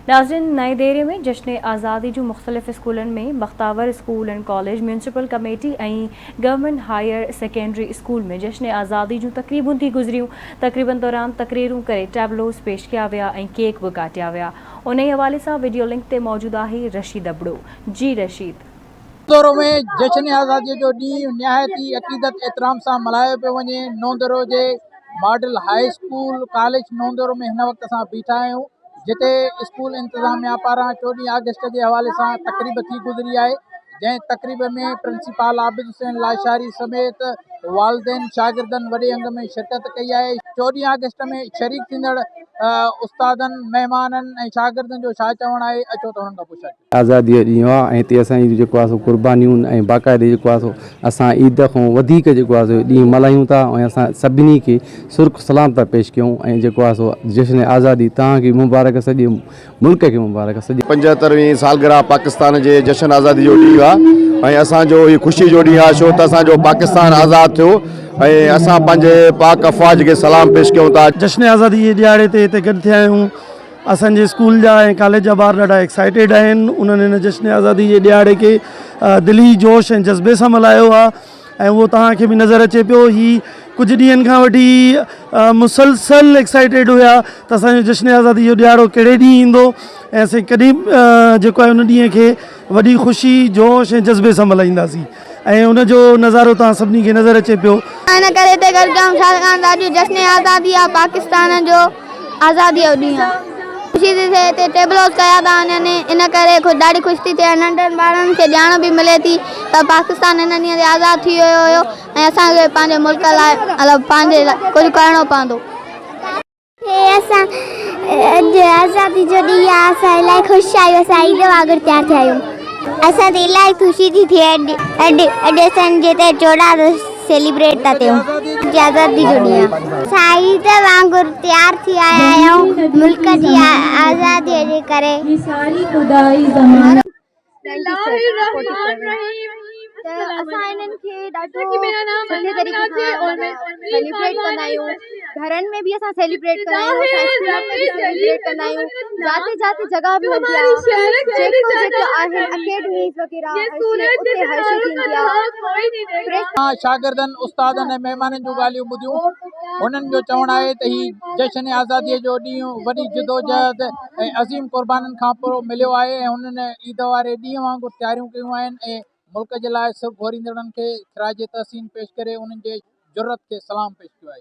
ناظرين نئين ديري ۾ جشن آزادي جون مختلف اسڪولن ۾ Bakhtawar school and college, municipal committee ۽ government higher secondary school ۾ جشن آزادي جون تقريبون ٿي گذريون. تقريبن دوران تقريرون ڪري ٽيبلوز پيش ڪيا ويا ۽ ڪيڪ به ڪاٽيا ويا. انهي حوالي سان وڊيو لنڪ تي موجود آهي رشيد ابڙو. جي رشيد. نوندورو ۾ جشن آزادي جو ڏينهن نهايت ئي عقيدت احترام سان ملهايو پيو وڃي. نوندورو جي ماڊل هاء اسڪول ڪاليج نوندورو ۾ هن وقت اسان بيٺا آهيون. جتي اسڪول انتظاميا پاران 14 آگسٽ جي حوالي سان تقريب ٿي گذري آهي، جنهن تقريب ۾ پرنسپال عابد حسين لاشاري سميت والدين شاگردن وڏي انگ ۾ شرڪت ڪئي آهي. 14 آگسٽ ۾ شريڪ ٿيندڙ استادن، مهمانن ۽ شاگردن جو ڇا چوڻ آهي، اچو ته انهن کان پڇا ڪيون. آزاديء جو ڏينهن آ ۽ هتي اسان جون جيڪو آ سو قربانيون ۽ باقاعدي جيڪو آ سو اسان عيد کان وڌيڪ جيڪو آ سو ڏينهن ملهايون ٿا ۽ اسان سڀني کي سرخ سلام ٿا پيش ڪيون ۽ جيڪو آ سو جشن آزادي توهان کي مبارڪ سڄي ملڪ کي مبارڪ سڄي. 75 وين سالگرهه پاڪستان جي جشن آزادي جو ڏينهن آ ۽ اسان جو هي خوشي جو ڏينهن آ ڇو ته اسان جو پاڪستان آزاد ٿيو ۽ اسان پنهنجي پاڪ افواج کي سلام پيش ڪيون ٿا. جشن آزادي جي ڏهاڙي تي هتي گڏ ٿيا آهيون. اسان جي اسڪول جا ۽ ڪاليج جا ٻار ڏاڍا ايڪسائيٽيڊ آهن انهن هن جشن آزادي جي ڏهاڙي کي دلي جوش ۽ جذبي سان ملهايو آهي ۽ اهو توهان کي به نظر اچي پيو هي ڪجهه ڏينهن کان وٺي مسلسل ايڪسائيٽيڊ هيا ته اسانجو جشن آزادي جو ڏهاڙو ڪهڙي ڏينهن ايندو ۽ اسين ڪڏهن جيڪو آهي ان ڏينهن کي وڏي خوشي جوش ۽ جذبي سان ملهائينداسين ۽ ان جو نظارو توهان سڀني کي نظر اچي پيو. ان ڪري هتي گڏ ڪيائون ڇاڪاڻ ته اڄ جشن آزادي آهي پاڪستان جو آزادي جو ڏينهن آهي. خوشي ٿي ٿئي هتي ٽيبلوز ڪيا ٿا وڃن ان ڪري ڏاڍي خوشي ٿي ٿئي ۽ ننڍن ٻارن کي ڄاڻ به ملي ٿي ته پاڪستان هن ڏينهن تي آزاد ٿي ويو هيو ۽ اسان کي پنهنجي ملڪ لاء مطلب پنهنجي لاء ڪجهه ڪرڻو پوندو. هي اسان اڄ آزادي جو ڏينهن آهي اسان الاهي خوش آهيون اسان عيد وانگر تيار ٿيا آهيون اسان تي الاهي خوشي ٿي ٿئي اڄ اڄ اڄ اسان جي هتي 14 آگسٽ سيليبريٽ ٿا ڪيون اڄ آزادي جو ڏينهن آهي اسان عيد وانگر تيار ٿي آيا آهيون ملڪ جي آزادي جي ڪري. ته اسان انهن کي ڏاڍو سٺي طريقي سان سيليبريٽ ڪندا آهيون گهرن ۾ به اسان سيليبريٽ ڪندا آهيون اسان اسڪولن ۾ به سيليبريٽ ڪندا آهيون جاتي جاتي جڳهه به هوندي آهي جيڪو جيڪو آهن اڪيڊميز وغيره هر شي اتي هر شي ٿيندي آهي. شاگردن، استادن ۽ مهمانن جون ڳالهيون ٻڌيون. هنن جو چوڻ آهي ته هي جشن آزاديء جو ڏينهن وڏي جدوجهد ۽ عظيم قربانين کانپوء مليو آهي ۽ هنن عيد واري ڏينهن وانگر تياريون ڪيون آهن ۽ ملڪ جي لاء سر گهوريندڙن کي خراج تحسين پيش ڪري انهن جي جرئت کي سلام پيش ڪيو آهي.